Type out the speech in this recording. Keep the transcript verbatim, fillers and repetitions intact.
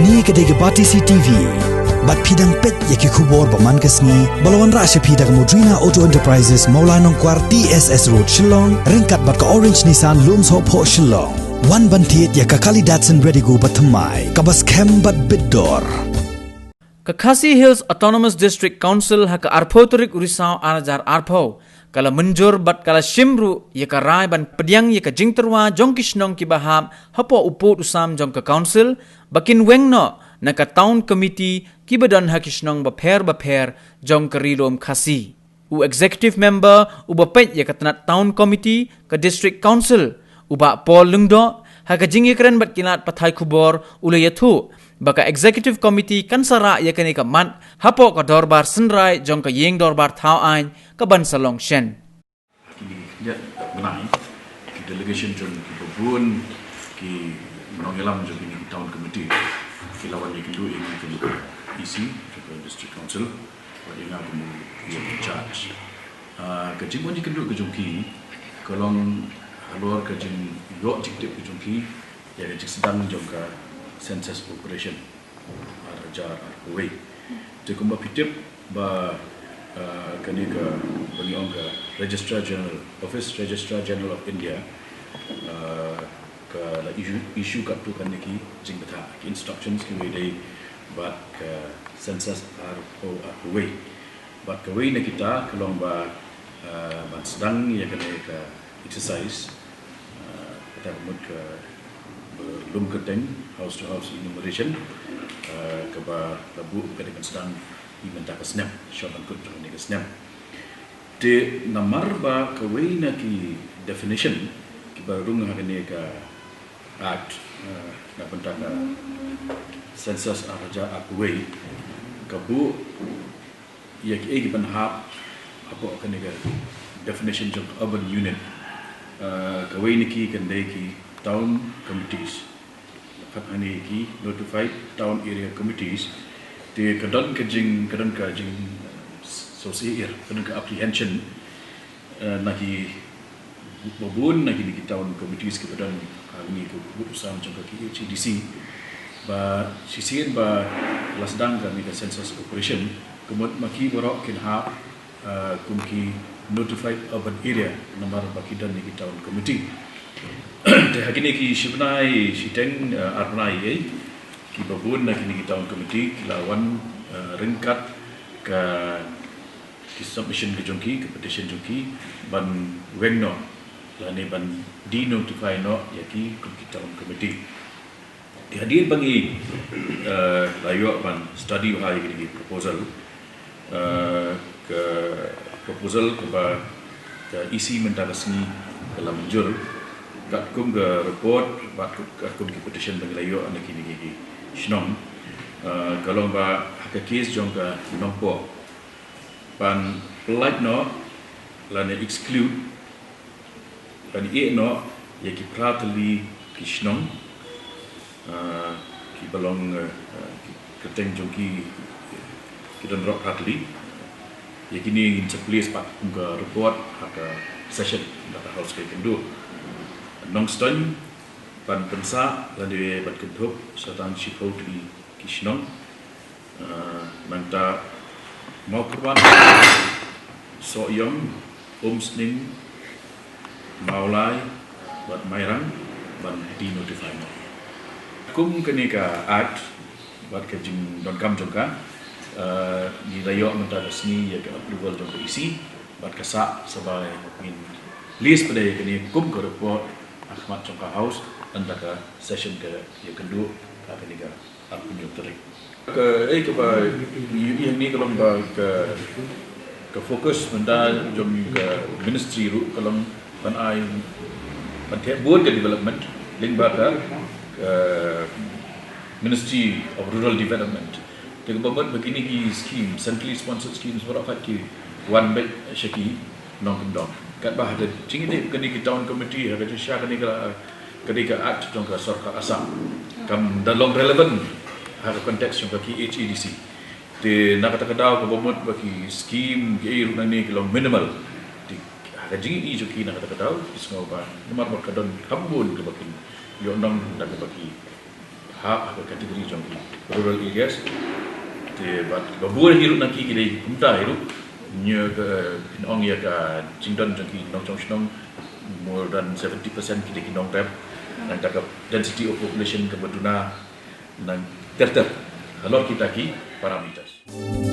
Kane ka dei ka Batesi TV. Bad phi dang peit ïa ki khubor ba man ka sngi ba la wanrah sha phi da ka Modrina Auto Enterprises, Mawlai Nongkwar, T S S Road, Shillong, ryngkat bad ka Orange Nissan, Lumsohphoh, Shillong. Wan ban thied ïa ka kali Datsun Redigo ba thymmai, kaba skhem bad bit dor. Ka Khasi Hills Autonomous District Council ha ka arphew tarik u Risaw ar hajar arphew ka la mynjur bad ka la shim ruh ïa ka rai ban pdiang ïa ka jingtyrwa jong ki shnong kiba hap hapoh u pud u sam jong ka Council ba kin weng noh na ka Town Committee kiba don ha ki shnong bapher bapher jong ka Ri Lum Khasi. U Executive Member uba peit ïa ka tnat Town Committee ka District Council, u Bah Paul Lyngdoh, ha ka jingïakren bad ki lad pathai khubor u la ïathuh ba ka Executive Committee kan sa rah ïa kane ka mat hapoh ka dorbar synrai jong ka ïing dorbar thaw aiñ ka ban sa long shen. Kine ki khyndiat bnai, ki delegation jong kiba bun ki nongïalam jong kine ki Town Committee ki la wan ïakynduh ïa ngi kum ka E C jong ka District Council bad ïa nga kum u in charge. Ah, ka jingwan ïakynduh ka jong ki ka long halor ka jingïoh jingtip ka jong ki ïa ka jingsdang jong ka census operation ar hajar arphew wei. Te kumba phi tip ba, ah, kane ka, ba ngi ong ka Registrar General, Office Registrar General of India, ah, ka la issue, issue katto katne ki jingbthah, ki instructions kiwei de bad ka census arphew arphew wei. Bad kawei na kita ka long ba, ah, ban sdang ïa kane ka exercise, ah, kata ka mut ka, ah, lum kyrteng, house to house enumeration, ah, kaba la buh ka dei ban sdang ïa mynta ka snem, sha ban kut jong kane ka snem. Te namar ba kawei na ki definition kiba rung ha kane ka Act, ah, na bynta ka census ar hajar arphew wei, ka buh ïa kiei kiban hap hapoh kane ka definition jong urban unit. Ah, kawei na ki kan dei ki town committees, khatduh hangne ki notified town area committees. Te ka don ka jing, ka don ka jing, ah, sngewsih, ka don ka apprehension, ah, na ki, ba bun na kine ki town committees kiba don ha kane ka pud u sam jong ka K H A D C, ba shisien ba la sdang kane ka census operation, ka mut ma ki baroh kin hap, ah, kum ki notified urban area namar ba ki don ïa ki town committee. Te ha kine ki shi bnai shiteng, ah, ar bnai ei, kiba bun na kine ki town committee ki la wan, ah, ryngkat ka ki submission ka jong ki, ka petition jong ki, ban weng noh lane ban denotify noh ïa ki kum ki town committee. Te hadien ba ngi, eh, la ïoh ban study bha ïa ki proposal, eh, ka proposal kaba ka E C mynta ka sngi ka la mynjur, katkum ka report bad katkum ki petition ba ngi la ïoh na kine ki shnong, eh, ka long ba ha ka case jong ka Nongpoh ban pyllait noh lane exclude lane ïeh noh ïa ki phra tylli ki shnong, ah, kiba long, ah, ki kyrteng jong ki ki don baroh phra tylli. Ïa kine ngin sa plie pat kum ka report ha ka session da ka House ka ïakynduh. Nongstoiñ ban pynsah lane ban kynthup sa tang shiphew tylli ki shnong. Ah, nangta Mawkyrwat, Sohiong, Umsning, Mawlai bad Mairang ban denotify noh. Kum kane ka act bad ka jingdonkam jong ka, ah, ngi la ïoh mynta ka sngi ïa ka approval jong ka E C bad ka sah sa ba ngin list pat ïa kane kum ka report ha khmat jong ka House ynda ka session ka ïakynduh ha kane ka arphew hynñiew tarik. Ka, eh, kaba ïa, ïa ni ka long ba ka, ka focus mynta jong ka ministry ruh ka long ban ai, ban thep bun ka development lyngba ka, ka Ministry of Rural Development. Te kaba mut ba kine ki scheme, centrally sponsored schemes, baroh pat ki wan beit sha ki nongkyndong. Katba ha ka jingïadei kane ki town committee, ha ka jingshisha kane ka, kane ka act jong ka sorkar Assam, kam da long relevant ha ka context jong ka K H A D C. Te na kata ka daw kaba mut ba ki scheme kiei ruh nangne ki long minimal. Te ha ka jingïohi jong ki na kata ka daw ki sngew ba namar ba ka don kham bun kaba kin ïoh nong da kaba ki ha ka category jong ki rural areas. Te bad ba bun hi ruh na ki ki dei kumta hi ruh. Nyu ka phin ong ïa ka jingdon jong ki nongshong shnong more than seventy percent ki dei ki nongrep. Nangta ka density of population kaba duna nang ter ter. Halor kita ki parameters.